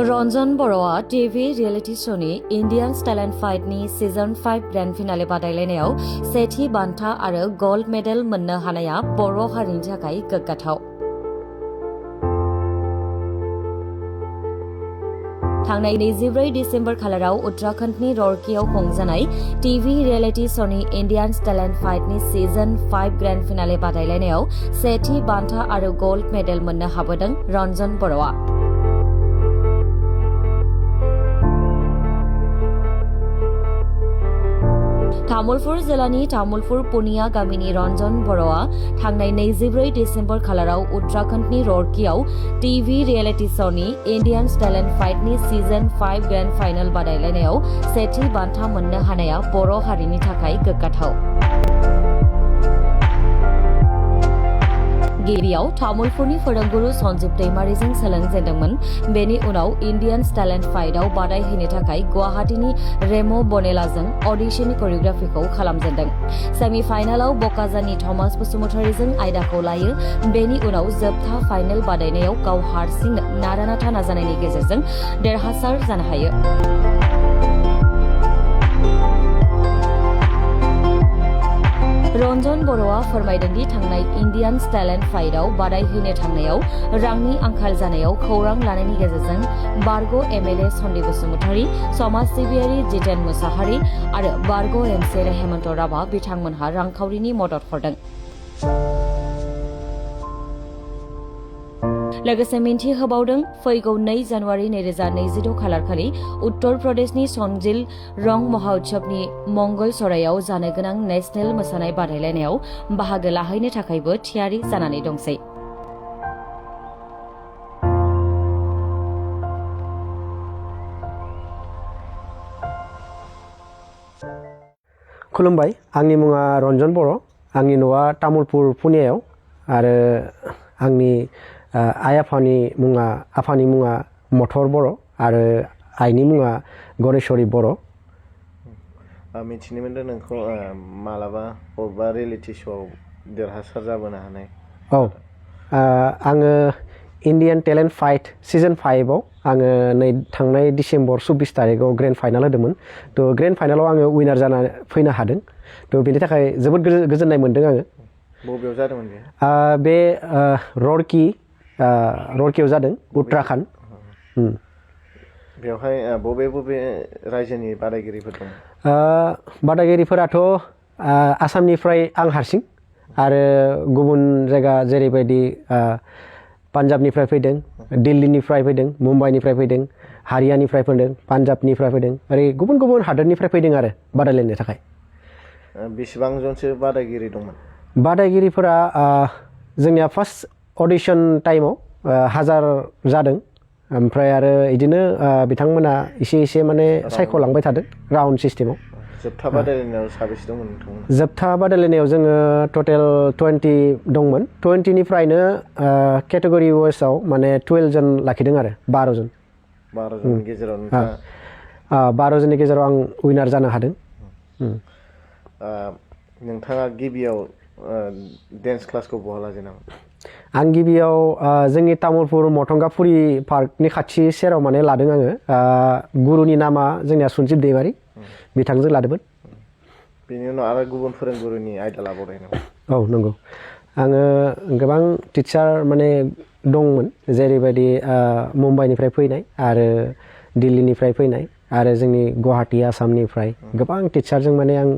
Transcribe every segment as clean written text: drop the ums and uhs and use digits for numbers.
रन्जन बर'आ TV reality श'नि Indian talent फाइटनि सीजन 5 ग्रेन्ड फिनाले बादायलायनायाव सेथि बान्था आरो गल्ड मेडेल मोननो हानाया बर' हारिनि थाखाय गोग्गाथाव। थांनाय 24 डिसेम्बर खालाराव उत्तराखंडनि रौरकीआव खुंजानाय टीवी रियेलिटी श'नि इन्डियान टैलेन्ट फाइटनि सीजन 5 ग्रेन्ड फिनाले बादायलायनायाव सेथि बान्था आरो गल्ड मेडेल मोननो हाबोदों रन्जन बर'आ। तामुलपुर जिल्लानि तामुलपुर पुनिया गामिनि रन्जन बर'आ थांनाय 24 डिसेम्बर खालाराव उत्तराखंडनि रौरकीआव टीवी रियेलिटी श'नि इन्डियान टैलेन्ट फाइटनि सीजन 5 ग्रेन्ड फाइनाल बादायलायनायाव सेथि बान्था मोननो हानाया बर' हारिनि थाखाय गोग्गाथाव। गिबियाव तामुलपुरनि फोरोंगुरु सन्जीब दैमारिजों सोलोंजेनदोंमोन। बेनि उनाव इन्डियान टैलेन्ट फाइटआव बादायहैनो थाखाय गुवाहाटीनि रेमो बनेलाजों अडिशननि करियोग्राफिखौ खालामजेनदों। सेमि फाइनालाव बकाजानि थमास बसुमतारीजों आयदाखौ लायो। बेनि उनाव जोबथा फाइनाल बादायनायाव गाव हारसिं नारा-नाथा नाजानायनि गेजेरजों देरहासार जानो हायो। रन्जन बर'आ फोरमायदोंदि थांनाय इन्डियान टैलेन्ट फाइटआव बादायहैनो थांनायाव रांनि आंखाल जानायाव खौरां लानायनि गेजेरजों बारग' एमएलए सन्दिप बसुमतारी, समाज सिबियारि जितेन मुसाहारि आरो बारग' एमसिएलए हेमन्त राभा बिथांमोनहा रांखावरिनि मदद हरदों। लोगोसे मिन्थिहोबावदों फैगौ 2 जानुवारि 2026 खालारखालि उत्तर प्रदेशनि संजिल रंग महोत्सवनि मंगलसरायाव जानो गोनां नेशनेल मोसानाय बादायलायनायाव बाहागो लाहैनो थाखायबो थियारि जानानै दंसै। खुलुमबाय, आंनि मुङा रन्जन बर'। आंनि न'आ तामुलपुर पुनियायाव आरो आंनि आइ आफानि मुङा मथर बर' आरो आइनि मुङा गणेशवरी बर'। मिथिनो मोनदों नोंखौ मालाबा बबेबा रियेलिटी श'आव देरहासार जाबोनो हानाय। औ, आङो इन्डियान टैलेन्ट फाइट सीजन 5आव आङो थांनाय डिसेम्बर 24 तारिखआव ग्रेन्ड फाइनाल होदोंमोन। थ' ग्रेन्ड फाइनालाव आङो उइनार जाना फैनो हादों। थ' बेनि थाखाय जोबोद गोजोननाय मोन्दों आङो। बबेयाव जादोंमोन बे? रौरकीयाव जादों, उत्तराखंड। बेवहाय बबे रायजोनि बादायगिरिफोर दं? बादायगिरिफोराथ' आसामनिफ्राय आं हारसिं आरो गुबुन जायगा जेरैबायदि पान्जाबनिफ्राय फैदों, दिल्लीनिफ्राय फैदों, मुम्बाइनिफ्राय फैदों, हारियानानिफ्राय फैदों, पान्जाबनिफ्राय फैदों, ओरै गुबुन गुबुन हादोरनिफ्राय फैदों आरो बादायलायनो थाखाय। बेसेबां जनसो बादायगिरि दंमोन? बादायगिरिफोरा जोंनिया फार्स्ट अडिशन टाइमाव 1000 जादों। ओमफ्राय आरो बिदिनो बिथांमोना एसे माने सायख'लांबाय थादों राउन्ड सिस्टेमाव। जोबथा बादायलायनायाव साबेसे दंमोन नोंथांमोन? जोबथा बादायलायनायाव जोङो टटेल 20 दंमोन। 20निफ्रायनो केटेगरि वाइसआव माने 12 जन लाखिदों आरो 12 जन। 12 जननि गेजेराव नोंथाङा 12 जननि गेजेराव आं उइनार जानो हादों। नोंथाङा गिबियाव डेन्स क्लासखौ बहा लाजेनामोन? आं गिबियाव जोंनि तामुलपुर मथंगाफुरि पार्कनि खाथि सेराव माने लादों आङो। गुरुनि नामा जोंनिया सन्जीब दैमारि, बिथांजों लादोंमोन। बेनि उनाव आरो गुबुन फोरोंगुरुनि आयदा लाबावनाय नामा? औ, नंगौ। आङो गोबां टिचार माने दंमोन, जेरैबायदि मुम्बाइनिफ्राय फैनाय आरो दिल्लीनिफ्राय फैनाय आरो जोंनि गुवाहाटी आसामनिफ्राय गोबां टिचारजों माने आं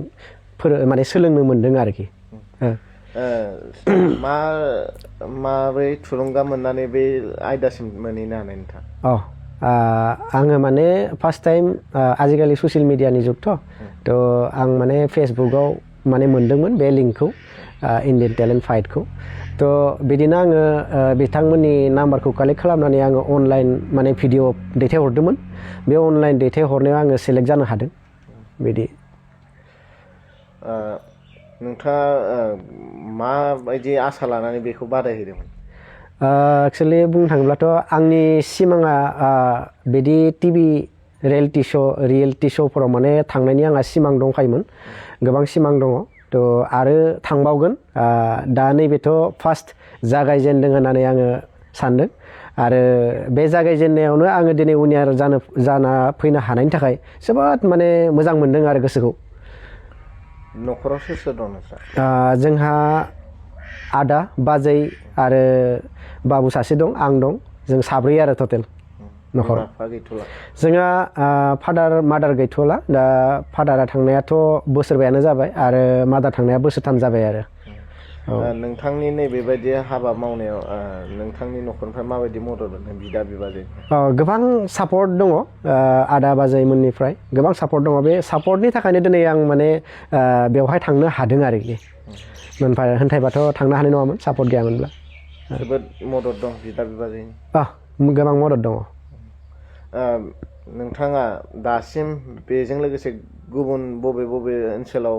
माने सोलोंनो मोन्दों आरोखि। माबोरै थुलुंगा मोननानै बे आयदासिम मोनहैनो हानाय नोंथाङा? आङो माने फार्स्ट टाइम आजिखालि ससियेल मिडियानि जुगथ' आं माने फेसबुकआव माने मोन्दोंमोन बे लिंकखौ, इन्डियान टैलेन्ट फाइटखौ। थ' बिदिनो आङो बिथांमोननि नाम्बारखौ कालेक्ट खालामनानै आङो अनलाइन माने भिडिअ दैथायहरदोंमोन। बे अनलाइन दैथायहरनायाव आङो सेलेक्ट जानो हादों। बिदि नोंथाङा माबायदि आसा लानानै बेखौ बादायहैदोंमोन? एक्सुवेलि बुंनो थाङोब्लाथ' आंनि सिमाङा बिदि टिभि रियेलिटी श'फोराव माने थांनायनि आंहा सिमां दंखायोमोन, गोबां सिमां दङ। थ' आरो थांबावगोन। दा नैबेथ' फार्स्ट जागायजेनदों होननानै आङो सानदों आरो बे जागायजेननायावनो आङो दिनै उइनार जाना फैनो हानायनि थाखाय जोबोद माने मोजां मोनदों आरो गोसोखौ। न'खराव सोर सोर दं नोंस्रा? जोंहा आदा बाजै आरो बाबु सासे दं, आं दं, जों साब्रै आरो टटेल न'खराव। जोंहा फादार मादार गैथ'ला, दा फादारा थांनायाथ' बोसोरबायानो जाबाय आरो मादार थांनाया बोसोरथाम जाबाय आरो। नोंथांनि नैबेबायदि हाबा मावनायाव नोंथांनि न'खरनिफ्राय माबायदि मदद मोनो बिदा बिबाजै? गोबां सापर्ट दङ आदा बाजैमोननिफ्राय गोबां सापर्ट दङ। बे सापर्टनि थाखायनो दिनै आं माने बेवहाय थांनो हादों आरोखि। होनथायबाथ' थांनो हानाय नङामोन सापर्ट गैयामोनब्ला। जोबोद मदद दं बिदा बिबाजैनि? गोबां मदद दङ। नोंथाङा दासिम बेजों लोगोसे गुबुन बबे बबे ओनसोलाव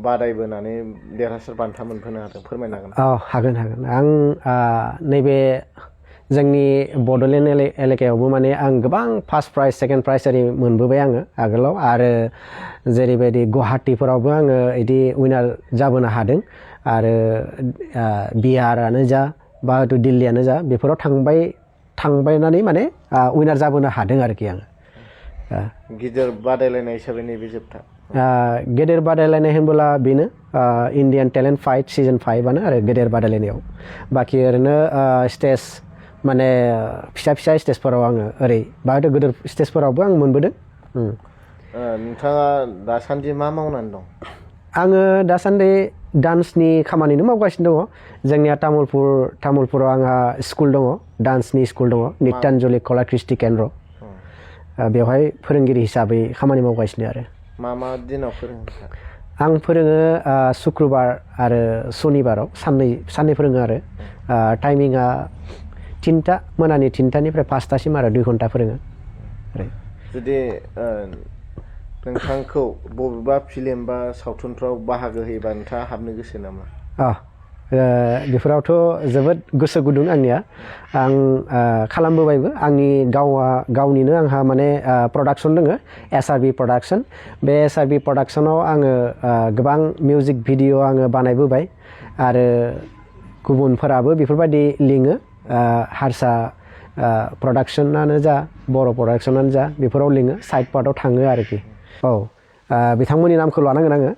बादायबोनानै देरहासार बान्था मोनहोनो हादों, फोरमायनो हागोन? हागोन। आं नैबे जोंनि बड'लेण्ड एलेकायावबो माने आं गोबां फार्स्ट प्राइज सेकेन्ड प्राइज ओरै मोनबोबाय आङो आगोलाव, आरो जेरैबायदि गुवाहाटिफोरावबो आङो बिदि उइनार जाबोनो हादों, आरो बिहारानो जा बा हयथ' दिल्लीयानो जा बेफोराव थांबायनानै माने उइनार जाबोनो हादों आरोखि आङो। गिदिर बादायलायनाय हिसाबै नैबे जोबथा? गेदेर बादायलायनाय होनबोला बेनो इण्डियान टेलेन्ट फाइट सिजन 5आनो आरो गेदेर बादायलायनायाव। बाखि ओरैनो स्टेज माने फिसा फिसा स्टेजफोराव आङो ओरै बा हयथ' गिदिर स्टेजफोरावबो आं मोनबोदों। नोंथाङा दासान्दि मा मावनानै दं? आङो दासान्दि डान्सनि खामानिनो मावगासिनो दङ। जोंनिया तामुलपुराव आंहा स्कुल दङ, डान्सनि स्कुल दङ, नित्यान्जलि कला कृष्टि केन्द्र। बेवहाय फोरोंगिरि हिसाबै खामानि मावगासिनो आरो। मा दिनाव फोरोङो? आं फोरोङो सुक्रुबार आरो सनिबाराव साननै फोरोङो आरो। टाइमिंआ मोनानि 3टानिफ्राय 5टासिम आरो 2 घन्टा फोरोङो। जुदि नोंथांखौ बबेबा फिल्म बा सावथुनफ्राव बाहागो होयोबा नोंथाङा हाबनो गोसो नामा? बेफोरावथ' जोबोद गोसो गुदुं आंनिया। आं खालामबोबायबो। आंनि गावनिनो आंहा माने प्रडाक्सन दङ, s.r.b.production। बे s.r.b.productionआव आङो गोबां मिउजिक भिडिअ आङो बानायबोबाय, आरो गुबुनफोराबो बेफोरबायदि लिङो, हारसा प्रडाक्सनानो जा बर' प्रडाक्सनानो जा बेफोराव लिङो, साइड पार्टआव थाङो आरोखि। बिथांमोननि नामखौ लानांगोन आङो।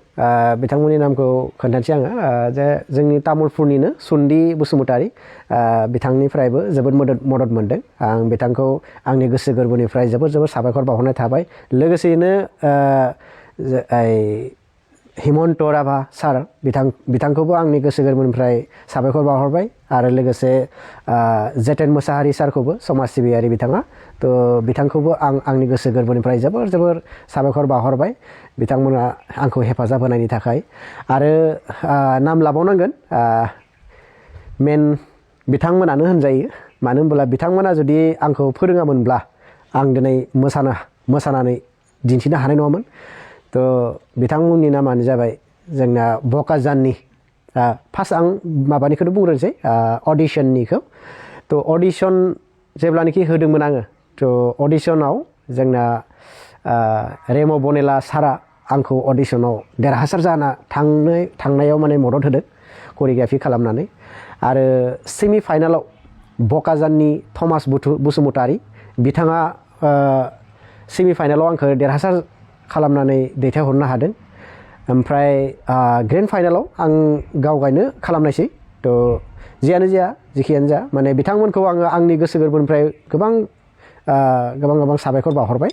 बिथांमोननि नामखौ खोन्थानोसै आङो। जे जोंनि तामुलपुरनिनो सुन्दि बसुमतारी, बिथांनिफ्रायबो जोबोद मदद मोनदों। आं बिथांखौ आंनि गोसो गोरबोनिफ्राय जोबोद साबायखर बावहरनाय थाबाय। लोगोसेयैनो हिमन्त राभा सार, बिथांखौबो आंनि गोसो गोरबोनिफ्राय साबायखर बावहरबाय, आरो लोगोसे जेतेन मोसाहारि सारखौबो, समाज सिबियारि बिथाङा, थ' बिथांखौबो आं आंनि गोसो गोरबोनिफ्राय जोबोर साबायखर बावहरबाय, बिथांमोना आंखौ हेफाजाब होनायनि थाखाय। आरो नाम लाबावनांगोन, मेन बिथांमोनानो होनजायो। मानो होनब्ला बिथांमोना जुदि आंखौ फोरोङामोनब्ला आं दिनै मोसानानै दिन्थिनो हानाय नङामोन। थ' बिथांमोननि नामानो जाबाय जोंना बकाजाननि। फार्स्ट आं माबानिखौनो बुंग्रोनोसै, अडिशननिखौ। थ' अडिशन जेब्लानाखि होदोंमोन आङो, थ' अडिशनाव जोंना रेम' बनेला सारा आंखौ अडिशनाव देरहासार जाना थांनायाव माने मदद होदों, करिय'ग्राफि खालामनानै। आरो सेमि फाइनालाव बकाजाननि थमास बसुमतारी बिथाङा सेमि फाइनालाव आंखौ देरहासार खालामनानै दैथायहरनो हादों। ओमफ्राय ग्रेन्ड फाइनालाव आं गावगायनो खालामनायसै। थ' जियानो जाया जेखियानो जा, माने बिथांमोनखौ आङो आंनि गोसो गोरबोनिफ्राय गोबां साबायखर बावहरबाय।